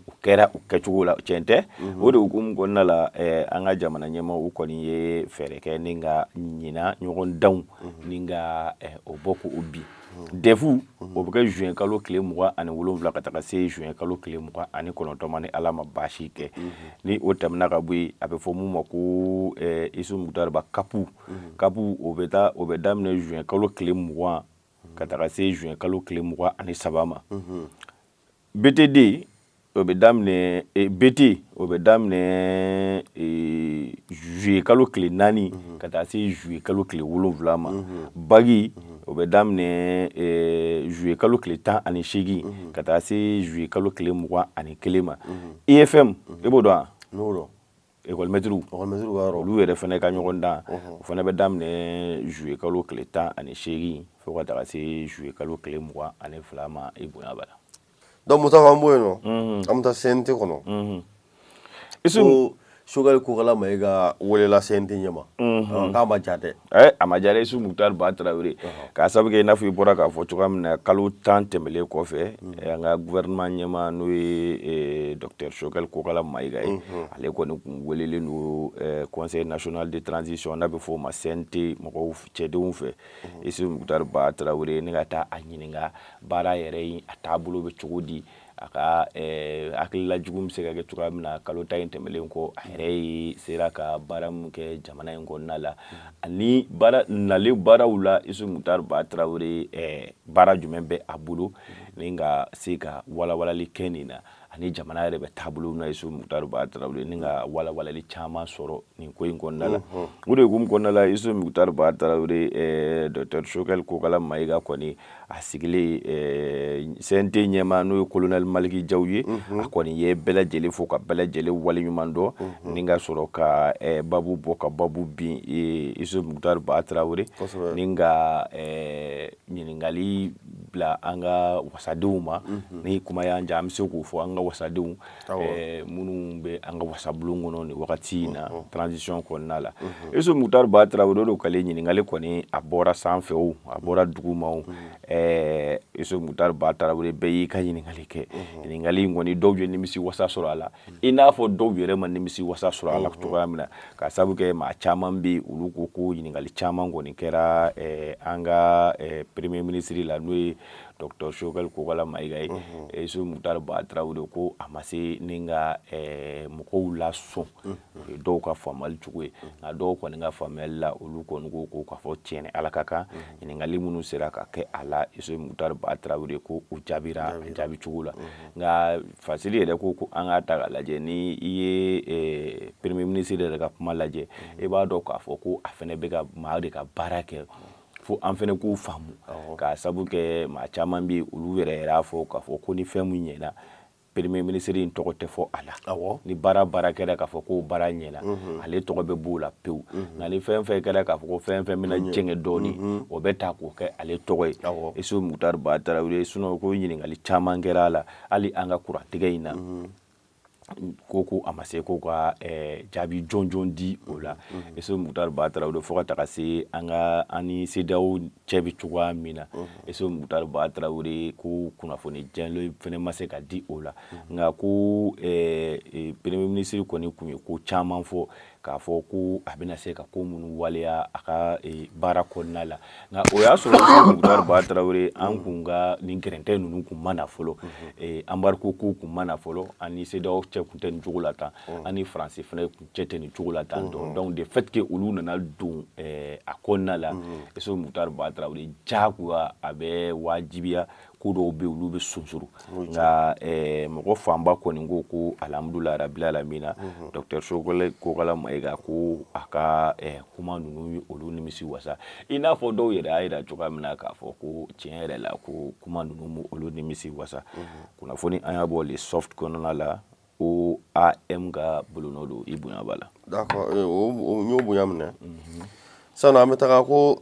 o kɛra o kɛcogo la. Tiɲɛ tɛ? O de hukumu kɔnɔna la, an ka jamana ɲɛmaaw kɔni ye fɛɛrɛ kɛ ni ka ɲinan ɲɔgɔndanw ni ka o bɔ k'o bin. DEF, o bɛ kɛ juin kalo tile 27 ka taga se juin kalo tile 29 ma, ni Ala ma baasi kɛ. Ni o tɛmɛna ka bɔ yen, a bɛ fɔ mun ma ko Isufu Mukutari Ba CAP. CAP, o bɛ taa, o bɛ daminɛ juin kalo tile 20 ka taga se juin kalo tile 23 ma. BTD, o bɛ daminɛ, BT, o bɛ daminɛ juillet kalo tile 4 ka taa se juillet kalo tile 7 ma. Bac, o bɛ daminɛ juillet kalo tile 18 ka taa se juillet kalo tile 21 ma. IFM, i b'o dɔn wa? N'o dɔn. École maître. École maître ka yɔrɔ. Olu yɛrɛ fana ka ɲɔgɔn dan, o fana bɛ daminɛ juillet kalo tile 18 fo ka taga se juillet kalo tile 22 ma. I bonya b'a la. Donc Musa, an bɔ yen nɔ, an bɛ taa CNT kɔnɔ. Ko Choguel Kokalla Maïga welela CNT ɲɛma, k'a ma ja dɛ. A ma ja dɛ, Isufu Mukutari Ba Tarawele, k'a sabu kɛ i n'a fɔ i bɔra k'a fɔ cogoya min na, kalo 10 tɛmɛlen kɔfɛ, an ka gouvernement ɲɛmaa, n'o ye docteur Choguel Kokalla Maïga ye, ale kɔni kun welelen don Conseil national de transition, n'a bɛ fɔ o ma CNT mɔgɔw cɛdenw fɛ, Isufu Mukutari Ba Tarawele, ne ka taa a ɲininka baara yɛrɛ in a taabolo bɛ cogo di, a ka hakilila jugu bɛ se ka kɛ cogoya min na kalo 10 in tɛmɛlen kɔ, a yɛrɛ ye sera ka baara min kɛ jamana in kɔnɔna la, ani baara nalen baaraw la, Isufu Mukutari Ba Tarawele, baara jumɛn bɛ a bolo ni ka se ka walawalali kɛ nin na. Ani jamana yɛrɛ bɛ taabolo min na, Isufu Mukutari Ba Tarawele, ni ka walawalali caman sɔrɔ nin ko in kɔnɔna la. O de hukumu kɔnɔna la, Isufu Mukutari Ba Tarawele, docteur Choguel Kokala Mayiga kɔni a sigilen CNT ɲɛmaa, n'o ye colonel Maliki Jaw ye, a kɔni ye bɛɛ lajɛlen fo ka bɛɛ lajɛlen waleɲuman dɔn, ni ka sɔrɔ ka babu bɔ ka babu bin Isufu Mukutari Ba Tarawele, ni ka ɲininkali bila an ka wasadenw ma. Ni kuma y'an diya, an bɛ se k'o fɔ, an ka wasadenw minnu bɛ an ka wasabulon kɔnɔ nin wagati in na, transition kɔnɔna la. Isufu Mukutari Ba Tarawele, o de kale ɲininkali kɔni, a bɔra sanfɛ o, a bɔra duguma o, Isufu Mukutari Ba Tarawele, bɛɛ y'i ka ɲininkali kɛ. Ɲininkali in kɔni, dɔw ye nimisi wasa sɔrɔ a la, i n'a fɔ dɔw yɛrɛ ma nimisi wasa sɔrɔ a la cogoya min na, ka sabu kɛ maa caman bɛ yen, olu ko ko ɲininkali caman kɔni kɛra an ka premier ministre la, n'o ye docteur Choguel Kokala Mayiga ye. Isufu Mukutari Ba Tarawele ko a ma se ni ka mɔgɔw lasɔn. O ye dɔw ka faamuyali cogo ye, nka dɔw kɔni ka faamuyali la, olu kɔni ko ko k'a fɔ tiɲɛ ni Ala ka kan, ɲininkali minnu sera ka kɛ a la, Isufu Mukutari Ba Tarawele ko u jaabira a jaabi cogo la. Nka Fasiri yɛrɛ ko ko an k'a ta k'a lajɛ, ni i ye premier ministre yɛrɛ ka kuma lajɛ, i b'a dɔn k'a fɔ ko a fana bɛ ka maa de ka baara kɛ, fo an fana k'u faamu, k'a sabu kɛ maa caman bɛ olu yɛrɛ y'a fɔ k'a fɔ ko ni fɛn min ɲɛna, premier ministre in tɔgɔ tɛ fɔ a la. Ni baara baara kɛra k'a fɔ ko baara ɲɛna, ale tɔgɔ bɛ b'o la pewu. Nka ni fɛn fɛn kɛra k'a fɔ ko fɛn fɛn bɛna jɛngɛ dɔɔnin, o bɛ ta k'o kɛ ale tɔgɔ ye, Isufu Mukutari Ba Tarawele. Sinon ko ɲininkali caman kɛra a la, hali an ka kurantigɛ in na, ko a ma se ko ka jaabi jɔnjɔn di o la, Isufu Mukutari Ba Tarawele. Fo ka taga se an ka an ni CEDEAO cɛ bɛ cogoya min na, Isufu Mukutari Ba Tarawele ko kunnafoni jɛlen fana ma se ka di o la. Nka ko premier ministre kɔni tun ye ko caman fɔ k'a fɔ ko a bɛna se ka ko minnu waleya a ka baara kɔnɔna la. Nka o y'a sɔrɔ, Isufu Mukutari Ba Tarawele, an kun ka nin gɛrɛntɛ ninnu kun ma na fɔlɔ, embargo ko kun ma na fɔlɔ, an ni CEDEAO cɛ kun tɛ nin cogo la tan, an ni Faransi fana kun cɛ tɛ nin cogo la tan. Donc de fait que olu nana don a kɔnɔna la, Isufu Mukutari Ba Tarawele, diyagoya a bɛ wajibiya ko dɔw bɛ olu bɛ sonsoro. Nka mɔgɔ fanba kɔni ko ko alhamdulilayi rabil alamina, docteur Choguel Kokala Mayiga ko a ka kuma ninnu ye olu nimisi wasa, i n'a fɔ dɔw yɛrɛ y'a jira cogoya min na k'a fɔ ko tiɲɛ yɛrɛ la, ko kuma ninnu ma olu nimisi wasa. Kunnafoni an y'a bɔ Le Soft kɔnɔna la, OAM ka bolonɔ don. I bonya b'a la. D'accord, o n y'o bonya minɛ. Sisan an bɛ taga ko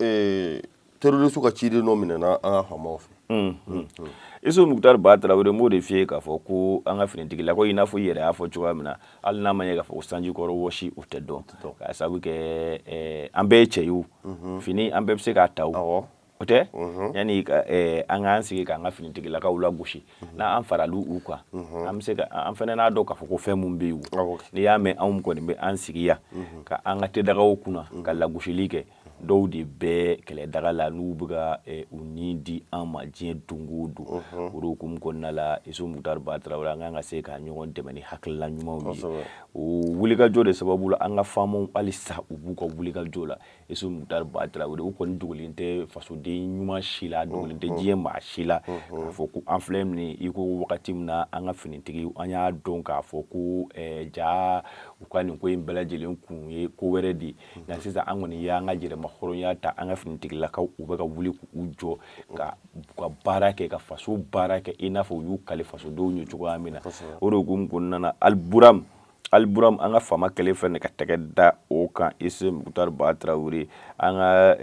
terroriste ka ciden dɔ minɛna an ka faamaw fɛ. Isufu Mukutari Ba Tarawele, n b'o de f'i ye k'a fɔ ko an ka finitigilakaw, i n'a fɔ i yɛrɛ y'a fɔ cogoya min na, hali n'a ma ɲɛ k'a fɔ ko sanji kɔrɔ wɔsi, o tɛ dɔn, k'a sababu kɛ an bɛɛ ye cɛ ye, o fini an bɛɛ bɛ se k'a ta, o tɛ yanni an k'an sigi k'an ka finitigilakaw lagosi. N'an faral'u u kan, an bɛ se ka an fana n'a dɔn k'a fɔ ko fɛn mun bɛ yen. N'i y'a mɛn anw kɔni bɛ an sigi yan ka an ka tedagaw kunna ka lagosili kɛ, dɔw de bɛ kɛlɛdaga la, n'u bɛ ka u ni di an ma diɲɛ don o don. O de hukumu kɔnɔna la, Isufu Mukutari Ba Tarawele, an kan ka se ka ɲɔgɔn dɛmɛ ni hakilina ɲumanw ye. O wulikajɔ de sababu la, an ka faamaw halisa u b'u ka wulikajɔ la, Isufu Mukutari Ba Tarawele. U kɔni dogolen tɛ fasoden ɲuman si la, dogolen tɛ diɲɛ maa si la k'a fɔ ko an filɛ nin ye, i ko wagati min na an ka finitigi, an y'a dɔn k'a fɔ ko ja u ka nin ko in bɛɛ lajɛlen kun ye ko wɛrɛ de ye. Nka sisan an kɔni y'an ka yɛrɛmahɔrɔnya ta, an ka finitigilakaw u bɛ ka wuli k'u jɔ ka ka baara kɛ, ka faso baara kɛ, i n'a fɔ u y'u kali fasodenw ye cogoya min na. O de hukumu kɔnɔna na, Aliburam, Aliburam, an ka faama kɛlen fɛn ka tɛgɛ da o kan, Isufu Mukutari Ba Tarawele, an ka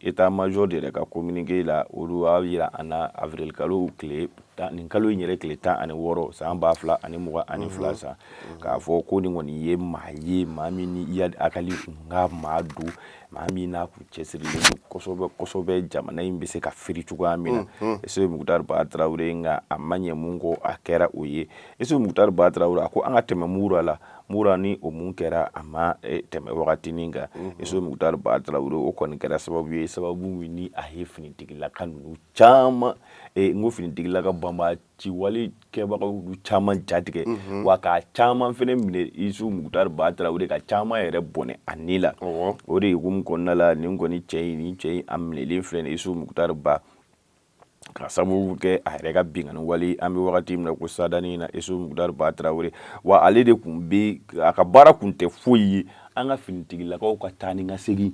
état major de yɛrɛ ka communiqué la, olu y'a jira an na avril kalo tile, nin kalo in yɛrɛ tile 16, san 2022 san, k'a fɔ ko nin kɔni ye maa ye, maa min ni Iyad Ag Ghali kun ka maa don, maa min n'a kun cɛsirilen don kosɛbɛ kosɛbɛ jamana in bɛ se ka firi cogoya min na, Isufu Mukutari Ba Tarawele. Nka a ma ɲɛ mun kɔ, a kɛra o ye. Isufu Mukutari Ba Tarawele, a ko an ka tɛmɛ Mura la. Mura ni o mun kɛra, a ma tɛmɛ wagatinin kan, Isufu Mukutari Ba Tarawele, o kɔni kɛra sababu ye, sababu min ni a ye finitigilaka ninnu caman, n ko finitigilaka banbaanci wale kɛbagaw caman jatigɛ, wa k'a caman fana minɛ, Isufu Mukutari Ba Tarawele, ka caman yɛrɛ bɔnɛ a ni la. O de hukumu kɔnɔna la, nin kɔni cɛ in, nin cɛ in a minɛlen filɛ nin ye, Isufu Mukutari Ba. Ka sababu kɛ a yɛrɛ ka binkanni wale an bɛ wagati min na ko sadani na, Isu Mukutari Ba Tarawele, wa ale de tun bɛ a ka baara tun tɛ foyi ye an ka finitigilakaw ka taa ni ka segin.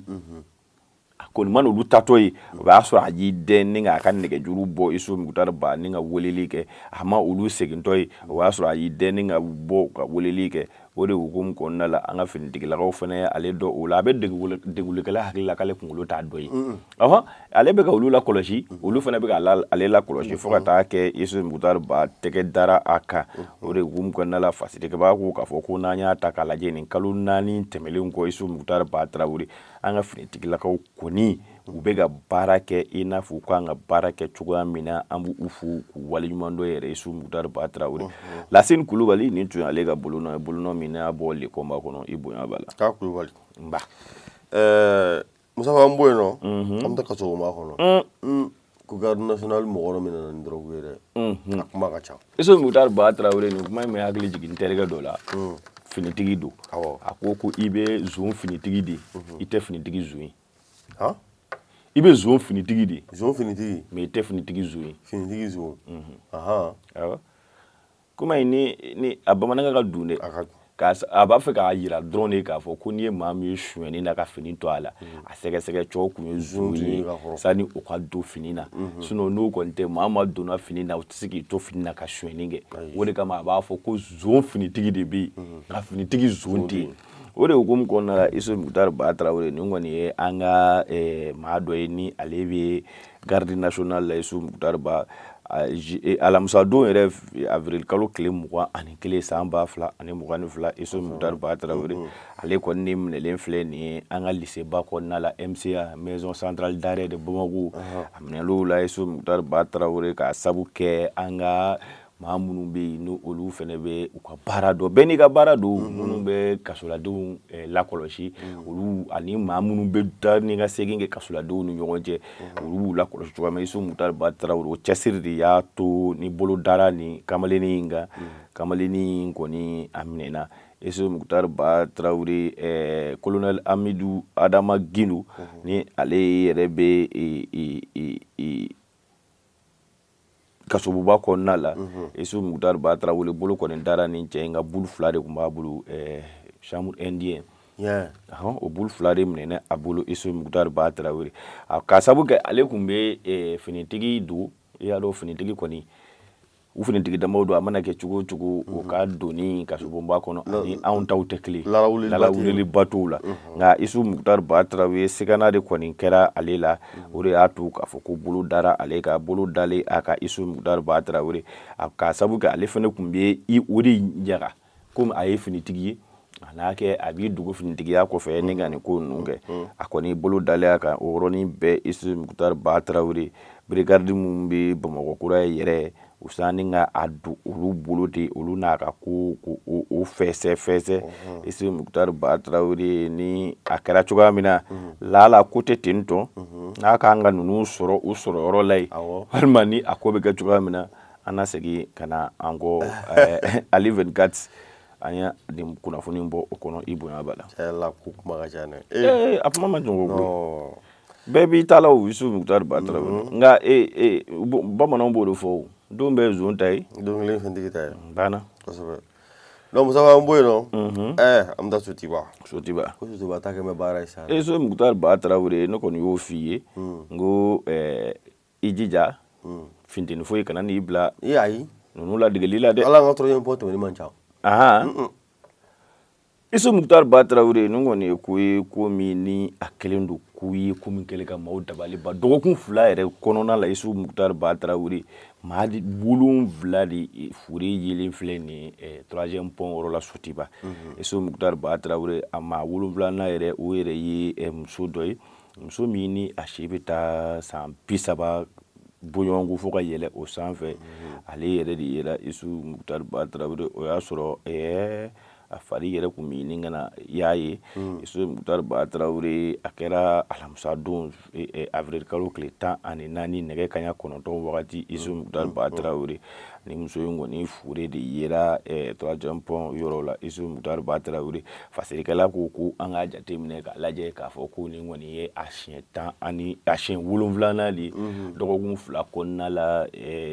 A kɔni mana olu tatɔ ye, o b'a sɔrɔ a y'i dɛn ni k'a ka nɛgɛjuru bɔ, Isu Mukutari Ba, ni ka weleli kɛ. A ma olu segintɔ ye, o y'a sɔrɔ a y'i dɛn ni ka bɔ ka weleli kɛ. O de hukumu kɔnɔna la, an ka finitigilakaw fana ye ale dɔn o la. A bɛ degulikɛla hakili la k'ale kunkolo t'a dɔ ye. Ɔhɔn, ale bɛ ka olu lakɔlɔsi, olu fana bɛ ka ale lakɔlɔsi fo ka taa kɛ Isu Mukutari Ba tɛgɛ dara a kan. O de hukumu kɔnɔna la, fasirikɛbaa ko k'a fɔ ko n'an y'a ta k'a lajɛ nin kalo 4 tɛmɛlen kɔ, Isu Mukutari Ba Tarawele, an ka finitigilakaw kɔni u bɛ ka baara kɛ i n'a fɔ u kan ka baara kɛ cogoya min na. An b'u fo k'u waleɲuman dɔn yɛrɛ, Isu Mukutari Ba Tarawele. Lasine Kulubali, nin tun y'ale ka bolonɔ ye, bolonɔ min n'a bɔ Le Combat kɔnɔ. I bonya b'a la. K'a Kulubali. Nba. Mustafa, an bɔ yen nɔ, an bɛ taa kasobonba kɔnɔ ko garde nationale mɔgɔ dɔ minɛna ni drogue ye dɛ. A kuma ka ca. Isu Mukutari Ba Tarawele, nin kuma in bɛ hakili jigin n terikɛ dɔ la, finitigi don. A ko ko i bɛ zon finitigi de ye, i tɛ finitigi zon ye. I bɛ zon finitigi de ye. Zon finitigi. Mais i tɛ finitigi zon ye. Finitigi zon. Ahan. Awɔ, kuma in ni a bamanankan ka dun dɛ. A ka A b'a fɛ k'a yira dɔrɔn de k'a fɔ ko n'i ye maa min ye sonyɛni na ka fini to a la, a sɛgɛsɛgɛ cɛw kun ye zon ye sani o ka don fini na. Sinon n'o kɔni tɛ, maa ma donna fini na, o tɛ se k'i to fini na ka sonyɛni kɛ. O de kama a b'a fɔ ko zon finitigi de bɛ yen, nka finitigi zon tɛ yen. O de hukumu kɔnɔna la, Isu Mukutari Ba Tarawele, nin kɔni ye an ka maa dɔ ye ni ale bɛ garde nationale la. Isu Mukutari Ba, alamisa don yɛrɛ, avril kalo tile 21 san 2022, Isu Mukutari Ba Tarawele, ale kɔni ni minɛlen filɛ nin ye an ka lycée ba kɔnɔna la, MCA, maison centrale d'arrêt de Bamako. A minɛl'o la, Isu Mukutari Ba Tarawele, k'a sabu kɛ an ka maa minnu bɛ yen ni olu fana bɛ u ka baara dɔn, bɛɛ n'i ka baara don, minnu bɛ kasoladenw lakɔlɔsi, olu ani maa minnu bɛ taa ni ka segin kɛ kasoladenw ni ɲɔgɔn cɛ, olu b'u lakɔlɔsi cogoya min. Isu Mukutari Ba Tarawele, o cɛsiri de y'a to ni bolo dara nin kamalennin in kan. Kamalennin in kɔni, a minɛna. Isu Mukutari Ba Tarawele, colonel Amidu Adama Gindo, ni ale yɛrɛ bɛ kasoboba kɔnɔna la, Isu Mukutari Ba Tarawele bolo kɔni dara nin cɛ in ka bulu fila de tun b'a bolo, chanvre indien. O bulu fila de minɛna a bolo, Isu Mukutari Ba Tarawele, ka sabu kɛ ale tun bɛ finitigi don. I y'a dɔn, finitigi kɔni, u finitigi damaw don, a mana kɛ cogo o cogo, u ka donni kasobonba kɔnɔ ani anw taw tɛ kelen, lalawuliliba t'o la. Nka Isu Mukutari Ba Tarawele, sigana de kɔni kɛra ale la. O de y'a to k'a fɔ ko bolo dara ale ka bolo dalen a ka, Isu Mukutari Ba Tarawele, ka sabu kɛ ale fana tun bɛ o de ɲaga komi a ye finitigi ye, a n'a kɛ a b'i dogo finitigiya kɔfɛ ni ka nin ko ninnu kɛ. A kɔni bolo dalen a kan, o yɔrɔnin bɛɛ, Isu Mukutari Ba Tarawele, brigade minnu bɛ Bamakɔ kura yɛrɛ, u sanni ka a don olu bolo de, olu n'a ka ko o fɛsɛ fɛsɛ. Isu Mukutari Ba Tarawele, ni a kɛra cogoya min na, lala ko tɛ ten tɔ n'a k'an ka ninnu sɔrɔ u sɔrɔ yɔrɔ la yen, walima ni a ko bɛ kɛ cogoya min na, an na segin ka na an kɔ Ali 24. An ye nin kunnafoni bɔ o kɔnɔ. I bonya b'a la. Tiɲɛ ko kuma ka ca dɛ. Ee, a kuma ma jɔn ko bɛɛ b'i ta la o, Isu Mukutari Ba Tarawele. Nka ee, bamananw b'o de fɔ, o don bɛɛ ye zon ta ye. Don kelen fɛntigi ta ye. Banna. Kosɛbɛ. Donc Musa, an bɔ yen nɔ, an bɛ taa Sotiba. Sotiba. Ko Sotiba ta kɛ bɛ baara ye sa. Isu Mukutari Ba Tarawele, ne kɔni y'o f'i ye, n ko i jija, funteni foyi kana n'i bila. Ee, ayi. Ninnu ladegeli la dɛ. Ala, an ka troisième pont tɛmɛni man ca. Ahan, Isu Mukutari Ba Tarawele, nin kɔni ye ko ye, ko min ni a kɛlen don ko ye, ko min kɛlen ka maaw dabali ban dɔgɔkun 2 yɛrɛ kɔnɔna la. Isu Mukutari Ba Tarawele, maa 7 de fure yelen filɛ nin ye troisième pont yɔrɔ la Sotiba. Isu Mukutari Ba Tarawele, a maa wolonwulanan yɛrɛ, o yɛrɛ ye muso dɔ ye, muso min ni a si bɛ taa san 30 bɔɲɔgɔnko fo ka yɛlɛ o sanfɛ. Ale yɛrɛ de yera, Isu Mukutari Ba Tarawele. O y'a sɔrɔ a fari yɛrɛ tun bɛ ɲini ka na y'a ye. Isu Mukutari Ba Tarawele, a kɛra alamisa don, avril kalo tile 14, nɛgɛ kaɲa 9 wagati. Isu Mukutari Ba Tarawele, Ni muso in kɔni fure de yera troisième pont yɔrɔ la. Isu Mukutari Ba Tarawele, fasirikɛla ko ko an k'a jateminɛ k'a lajɛ k'a fɔ ko nin kɔni ye a siɲɛ 10 ani a siɲɛ 7nan de ye dɔgɔkun 2 kɔnɔna la,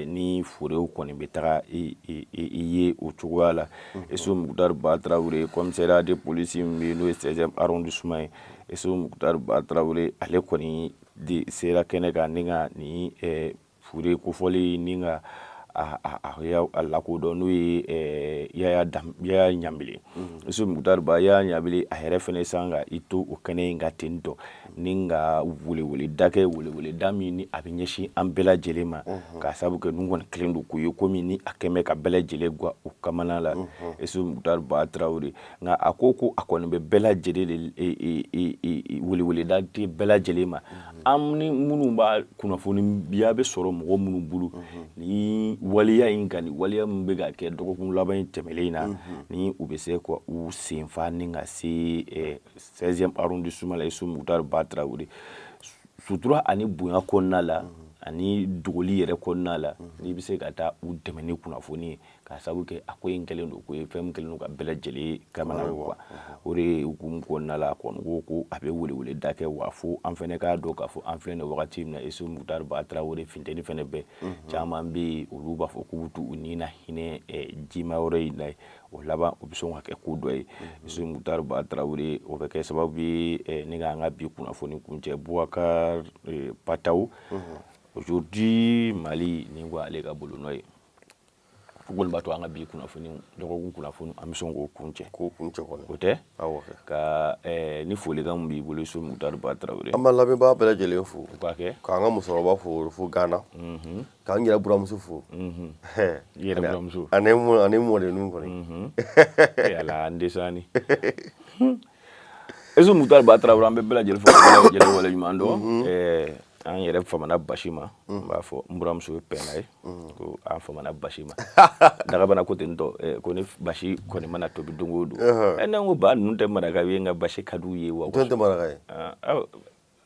ni furew kɔni bɛ taga i ye o cogoya la. Isu Mukutari Ba Tarawele, commissariat de police min bɛ yen, n'o ye 16e arrondissement ye, Isu Mukutari Ba Tarawele, ale kɔni de sera kɛnɛ kan ni ka nin fure kofɔlen ni ka a lakodɔn, n'o ye Yaya Ɲanbele. Isu Mukutari Ba Yaya Ɲanbele, a yɛrɛ fɛnɛ san ka i to o kɛnɛ in kan ten tɔ ni ka weleweleda kɛ, weleweleda min ni a bɛ ɲɛsin an bɛɛ lajɛlen ma, k'a sabu kɛ ninnu kɔni kɛlen don k'u ye komi ni a kɛn bɛ ka bɛɛ lajɛlen gwan u kamana la. Isu Mukutari Ba Tarawele, nka a ko ko a kɔni bɛ bɛɛ lajɛlen de weleweleda di bɛɛ lajɛlen ma, an ni minnu b'a kunnafoniya bɛ sɔrɔ mɔgɔ minnu bolo ni waleya in kan, ni waleya min bɛ ka kɛ dɔgɔkun laban in tɛmɛlen in na, ni u bɛ se ka u senfa ni ka se 16e arrondissement la. Isu Mukutari Ba Tarawele, sutura ani bonya kɔnɔna la ani dogoli yɛrɛ kɔnɔna la, n'i bɛ se ka taa u dɛmɛ ni kunnafoni ye, k'a sabu kɛ a ko in kɛlen don ko ye fɛn min kɛlen don ka bɛɛ lajɛlen kamana gan. O de hukumu kɔnɔna la, a kɔni ko ko a bɛ weleweleda kɛ, wa fo an fɛnɛ k'a dɔn k'a fɔ an filɛ nin wagati min na, Isu Mukutari Ba Tarawele, funteni fɛnɛ bɛ caman bɛ yen, olu b'a fɔ k'u bɛ t'u ni na hinɛ jima yɔrɔ in na, o laban o bɛ sɔn ka kɛ ko dɔ ye. Isu Mukutari Ba Tarawele, o bɛ kɛ sababu ye ne k'an ka bi kunnafoni kuncɛ. Boubacar Pataw, aujourd'hui Mali nin ko ale ka bolonɔ ye, o kɔni b'a to an ka bi kunnafoni, dɔgɔkun kunnafoni, an bɛ sɔn k'o kuncɛ. K'o kuncɛ kɔni. O tɛ ka ni folikan min b'i bolo, Isu Mukutari Ba Tarawele? An b'an lamɛnbaa bɛɛ lajɛlen fo. O k'a kɛ. K'an ka musokɔrɔba fo fo Gana, k'an yɛrɛ buramuso fo. I yɛrɛ buramuso. Ani mɔdenninw kɔni. Yala an dɛsɛ ni Isu Mukutari Ba Tarawele, an bɛ bɛɛ lajɛlen fo ka bɛɛ lajɛlen waleɲuman dɔn. An yɛrɛ famana basi ma, n b'a fɔ n buramuso ye pɛnna ye ko an famana basi ma, dagabana ko ten tɔ, ko ni basi kɔni mana tobi don o don, ne ko ba ninnu tɛ maraka ye, nka basi ka d'u ye wa. Jɔn tɛ maraka ye?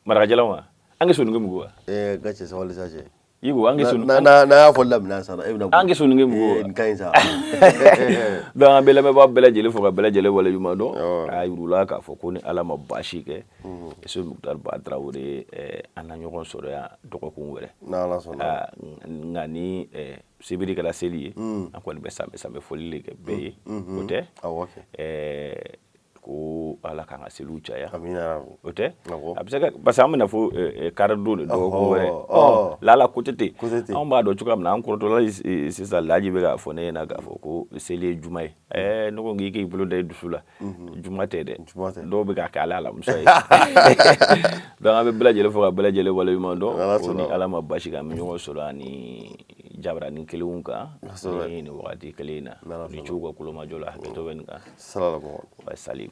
Marakajɛlaw wa, an kɛ soninke mugu wa. N ka cɛ, sabali sa cɛ. I ko an kɛ soninke. N'a y'a fɔ daminɛ sa, e bɛna. An kɛ soninke mugu. Nin ka ɲi sa. Donc an bɛ lamɛnbaa bɛɛ lajɛlen fo ka bɛɛ lajɛlen waleɲuman dɔn, k'a yir'u la k'a fɔ ko ni Ala ma baasi kɛ, Isu Mukutari Ba Tarawele, an na ɲɔgɔn sɔrɔ yan dɔgɔkun wɛrɛ. N'Ala sɔnna. Nka ni sibiri kɛra seli ye, an kɔni bɛ sanbɛ sanbɛ foli de kɛ bɛɛ ye, o tɛ? Awɔ kɛ. Ko Ala k'an ka seliw caya. Amina. O tɛ? A bɛ se ka, parce que an bɛna fɔ karidon de dɔgɔkun wɛrɛ, lala ko tɛ ten, anw b'a dɔn cogoya min na, an kɔrɔtɔla sisan, Laji bɛ k'a fɔ ne ɲɛna k'a fɔ ko seli ye juma ye. Ne ko k'i k'i bolo da i dusu la, juma tɛ dɛ, dɔw bɛ k'a kɛ ala alamisa ye. Donc an bɛ bɛɛ lajɛlen fo ka bɛɛ lajɛlen waleɲuman dɔn, ko ni Ala ma basi kɛ, an bɛ ɲɔgɔn sɔrɔ ani jabarani kelenw kan ni nin wagati kelen in na. Ni ciw ka kulomajɔ la, hakɛto bɛ nin kan. Sali.